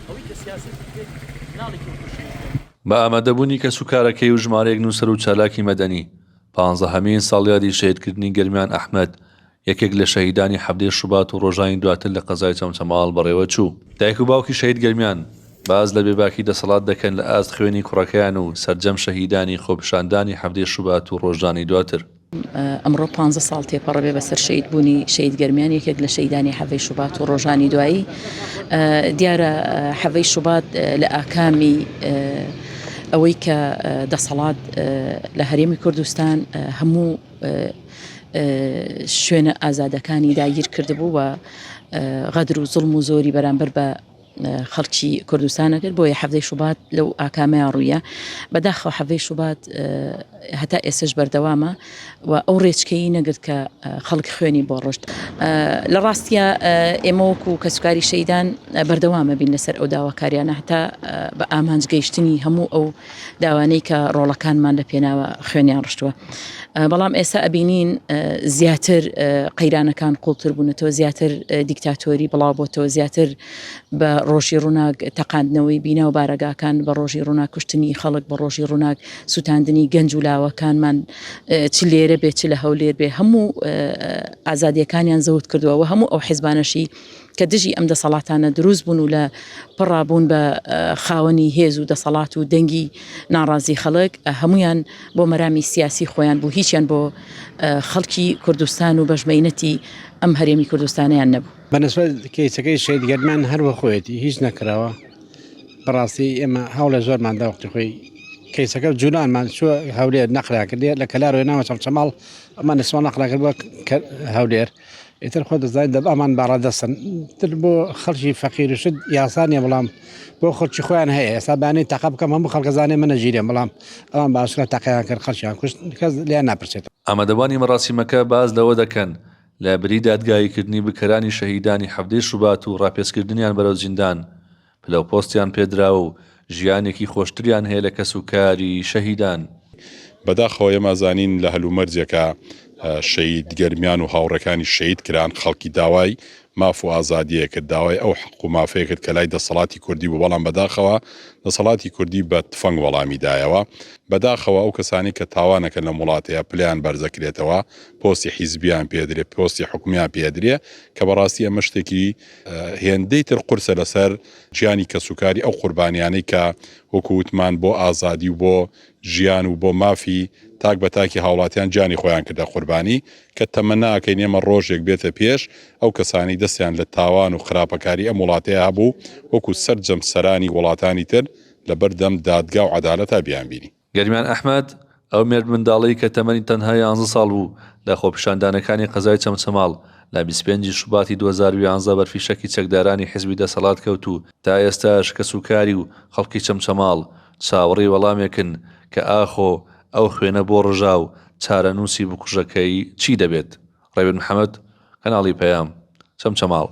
ئەوەی کە سیاسەتی کرد مناڵێکی وەکو شەهید گەرمیان. بە ئامادەبوونی کەسوکارەکەی و ژمارەیەک نووسەر و چالاکی مەدەنی، پانزەهەمین ساڵیادی شەهیدکردنی گەرمیان ئەحمەد، یەکێک لە شەهیدانی حەڤدەی شوبات و ڕۆژانی دواتر لە قەزای چەمچەماڵ بەڕێوەچوو. دایک و باوکی شەهید گەرمیان باس لە بێباکی دەسەڵات دەکەن لە ئاست خوێنی کوڕەکەیان و سەرجەم شەهیدانی خۆپیشاندانی حەڤدەی شوبات و ڕۆژانی دواتر. ئەمڕۆ پانزە ساڵ تێپەڕەبێ بەسەر شەهید بوونی شەهید گەرمیان یەکێک لە شەهیدانی حەڤەی شوبات و ڕۆژانی دوایی دیارە حەڤەی شوبات لە ئاکامی ئەوەی کە دەسەڵات لە هەرێمی کوردستان هەموو شوێنە ئازادەکانی داگیر کردبوو و غەدر و زوڵم و زۆری بەرامبەر بە خەڵکی کوردستانە کرد بۆیە حەڤدەی شوبات لەو ئاکامەیان ڕوویە بەداخەوە حەڤدەی شوبات هەتا ئێستش بەردەوامە و ئەو ڕێچکەی نەگرت کە خەڵک خوێنی بۆ ڕشت لە ڕاستە ئێمە وەکو کەسوکاری شەیدان بەردەوامە بین لەسەر ئەو داواکاریانە هەتا بە ئامانج گەیشتنی هەموو ئەو داوانەی کە ڕۆڵەکانمان لە پێناوە خوێنیان ڕشتووە بەڵام ئێستا ئەبینین زیاتر قەیرانەکان قوڵتر بوونەتەوە زیاتر دیکتاتۆری بڵاو بۆتەوە زیاتر بە ڕۆژی ڕووناک تەقاندنەوەی بینا و بارەگاکان بە ڕۆژی ڕووناک کوشتنی خەڵک بە ڕۆژی ڕووناک سووتاندنی گەنج و لاوەکانمان چ لێرە بێ چ لە هەولێر بێ هەموو ئازادیەکانیان زەوت کردووە و هەموو ئەو حیزبانەشی کە دژی ئەم دەسەڵاتانە دروست بوون و لە پڕا بوون بە خاوەنی هێز و دەسەڵات و دەنگی ناڕازی خەڵک، هەموویان بۆ مەرامی سیاسی خۆیان بوو، هیچیان بۆ خەڵکی کوردستان و بەشمەینەتی ئەم هەرێمی کوردستانەیان نەبوو. بە نسبەت کەیسەکەی شەهید گەرمیان هەر وە خۆیەتی هیچ نەکراوە بەڕاستی ئێمە هەوڵێ زۆرمان دا وەختی خۆی کەیسەکە جولانمان چوە هەولێر نەقلا کردێ لە کەلارەوە ناوە چەمچەماڵ ئەمان نسمان نەقلا کرد بۆ هەولێر ئیتر خۆت دەزانیت دەب ئەمان باڵادەستن تر بۆ خەڵکی فەقیر و شت یاسا نیە بەڵام بۆ خەڵکی خۆیان هەیە ئێستا بانی تەقە بکەم هەموو خەڵکە زانێ منە ژیرێم بەڵام ئەوان بە ئاشکرا تەقەیان کرد خەڵکیان کوشت کەس لێیان ناپرسێت. ئامادەبوانی مەراسیمەکە باس لەوە دەکەن، لە بری دادگاییکردنی بکەرانی شەهیدانی حەڤدەی شوبات و ڕاپێچکردنیان بەرەو زیندان، پلە و پۆستیان پێدراوە و ژیانێکی خۆشتریان هەیە لە کەسوکاری شەهیدان. بەداخەوە ئێمە ئەزانین لە هەلومەرجێکا شەهید گەرمیان و هاوڕێکانی شەهید کران، خەڵکی داوای ماف و ئازادیی کرد، داوای ئەو حەق و مافەی کرد کە لای دەسەڵاتی کوردی بوو، بەڵام بەداخەوە دەسەڵاتی کوردی بە تفەنگ وەڵامی دایەوە. بەداخەوە ئەو کەسانەی کە تاوان ئەکەن لەم وڵاتەیا پلەیان بەرزەکرێتەوە، پۆستی حیزبیان پێدرێ، پۆستی حکومیان پێدرێ، کە بەڕاستی ئەمە شتێکی هێندەی تر قورسە لەسەر گیانی کەسوکاری ئەو قوربانیانەی کە وەکو وتمان بۆ ئازادی و بۆ ژیان و بۆ مافی تاک بە تاکی هاوڵاتیان گیانی خۆیان کردە قوربانی کە تەمەنا ئەکەین ئێمە ڕۆژێک بێتە پێش ئەو کەسانەی دەستیان لە تاوان و خراپەکاری ئەم وڵاتەیا هەبوو وەکو سەرجەم سەرانی وڵاتانی تر لەبەردەم دادگا و عەدالەتا بیانبینی. گەرمیان ئەحمەد، ئەو مێردمنداڵەی کە تەمەنی تەنها یانزە ساڵ بوو، لە خۆپیشاندانەکانی قەزای چەمچەماڵ لە 25 ی شوباتی 2011 بەر فیشەکی چەکدارانی حیزبی دەسەڵات کەوت و تا ئێستاش کەسوکاری و خەڵکی چەمچەماڵ چاوەڕێی وەڵامێکن کە ئاخۆ ئەو خوێنە بۆ ڕژا و چارەنووسی بکوژەکەی چی دەبێت؟ ڕێبین محەمەد، کەناڵی پەیام، چەمچەماڵ.